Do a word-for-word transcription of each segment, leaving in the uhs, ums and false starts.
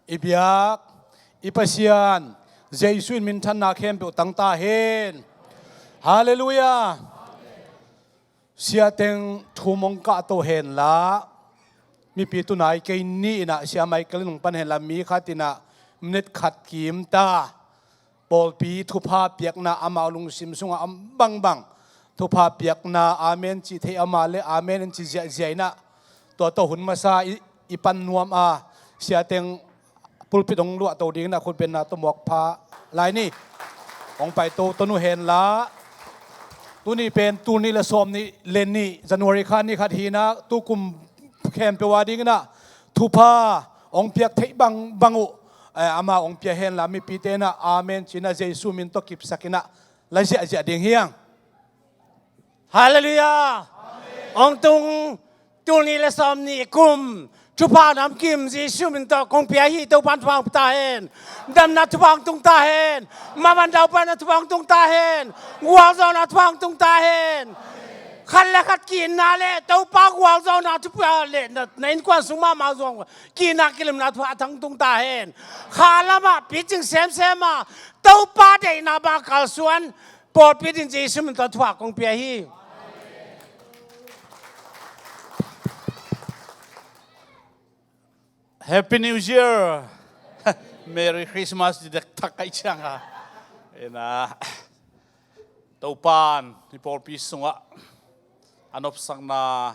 i biak, i Pasian Jesu in minthanna khempeuh tang ta hen. Halleluiah. Siateng thu mong kah to henla, mipi tunai kei ni inah Sia Michael in hong pan henla, mi khat inah minute khat kim ta. Pawlpi thupha piakna amau lungsim sungah a om bangbang thupha piakna amen cih theih amah le amen in ci ziahziah inah, tua tawh hun masa i, i pan nuam a, siateng pulpit hong luahto dingin a khutbenna tawh muak pha lai ni. Hong paito tonu henla, tuni pen tul nih le sawm nih le nih January kha ni khat hinah, tukum khempeuh a dinginah thupha hong piak theih bangbang uh, eh, amah hong pia henla, mipite inah amen cinah Jesu min tawh kipsak inah la ziahziah ding hiang. Halleluiah. Hong tung tul nih le sawm nih kum thupha namkim Jesu min tawh kong pia hi. Topan thupha hong pia ta hen. Damna thupha hong tung ta hen. Maman daupaina thupha hong tung ta hen. Gualzawhna thupha hong tung ta hen. Khat le khat kihna le Topa gualzawhna thupha le na, na innkuan sung mahmah zong kihna kilemna thupha a thang tung ta hen. Kha lamah picing semsem a Topa deihna bang kalsuan pawlpi din Jesu min tawh thupha kong pia hi. Happy New Year. Merry Christmas di dektak kai cianga. Ina Topan i pawlpi sungah a nopsakna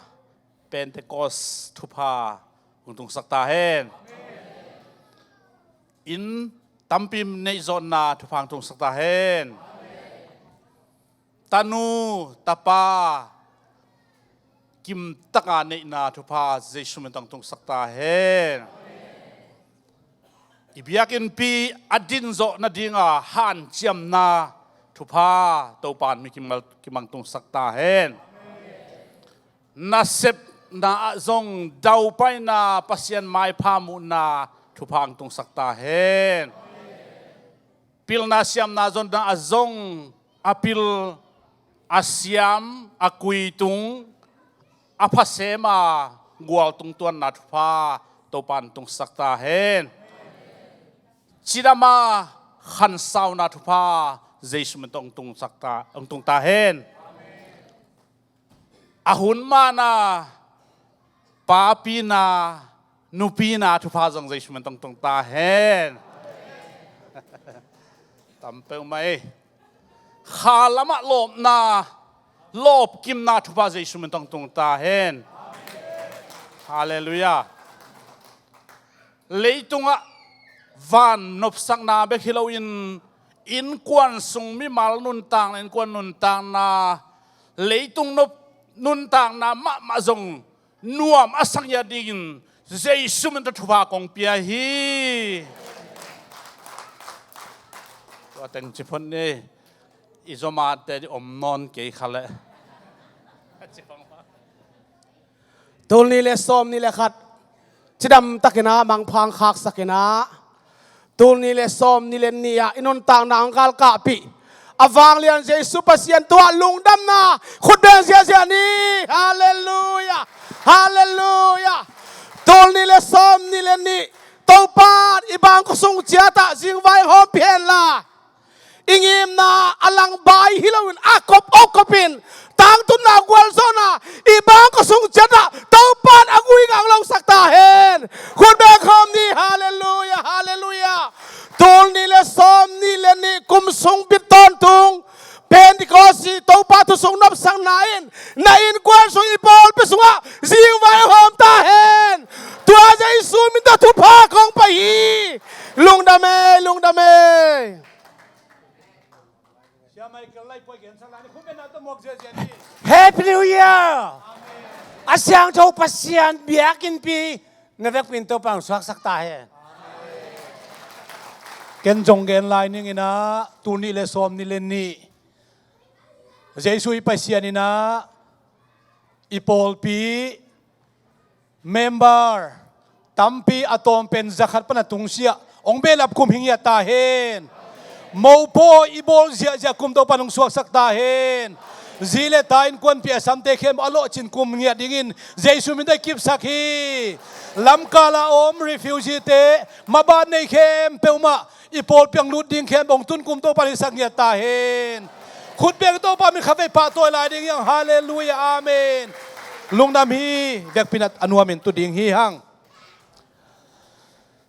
Pentecost thupha hong tungsak ta hen. Inn tampi neihzawhna thupha hong tungsak ta hen. Tanu tapa kimtaka neihna thupha Jesu min tawh hong tungsak ta hen. I biakinnpi a dinzawh nadinga hanciamna thupha Topan mi kimal, kimang tungsak ta hen. Nasepna ah zong daupaina Pasian maipha muhna thupha hong tungsak ta hen. Pilna siamna zonna ah zong a pil, a siam, a kuitung, a phasema gualtung tuanna thupha Topan tungsak ta hen. Cidama khansauna thupha Jesu min tawh hong tungsak ta, hong tung ta hen. A hun mana papina nupina thupha zong Jesu min tawh hong tung ta hen. Tam peuhmah ei. Kha lamah lawpna, lawpkimna thupha Jesu min tawh hong tung ta hen. Halleluiah. Leitungah van nopsakna bek hi loin innkuan sung mimal nuntakna, innkuan nuntakna, leitung nop, nuntakna mahmah zong nuam a sang ya dingin Jesu min tawh thupha kong pia hi. Tua teng ci phot ni. I zomate di om nawn kei kha leh. Tul nih le sawm nih le khat cidam takin a mangpha hong khaksak inah, tul nih le sawm nih le nih ah i nuntakna hong galkahpih a vanglian Jesu Pasian tungah lungdamna khut beng ziahziah ni. Halleluiah. Halleluiah. Tul nih le sawm nih le nih Topa i bangkua sung ciatah zingvai hawmpih henla, i ngimna a langbai hi loin a kop awkopin tangtunna gualzawhna i bangkua sung ciatah Topan a guigang losak ta hen. Khut beng khawm ni. Halleluiah. Halleluiah. Tul nih le sawm nih le nih kum sung bit tawntung Pentecost i Topa thusung nopsakna in na innkuan sung i pawlpi sungah zingvai hawm ta hen. Tua Jesu min tawh thupha kong pia hi. Lungdam ei, lungdam ei. Happy New Year. A siangtho Pasian biakinnpi na vekpi in Topa hong suaksak ta hen. Ken zong gen lai ning inah, tul nih le sawm nih le nih Jesu i Pasian inah i pawlpi member tampi a tawm pen zakhat pan a tungsiah hong behlap khum hi ngiat ta hen. Mopaw i bawl ziahziah kum Topan hong suaksak ta hen. Zi le ta innkuanpih a samte khempeuh a lawhcin kum ngiat dingin Jesu min tawh i kipsak hi. Lamkal a om refugee-te, maban nei khempeuhmah i pawlpi ah lut ding khempeuh hong tun kum Topa in sak ngiat ta hen. Khutbeng Topa min khatvei pahtawi lai ding hi hang. Halleluiah, amen. Lungdam hi. Vekpi-in a nuamin tu ding hi hang.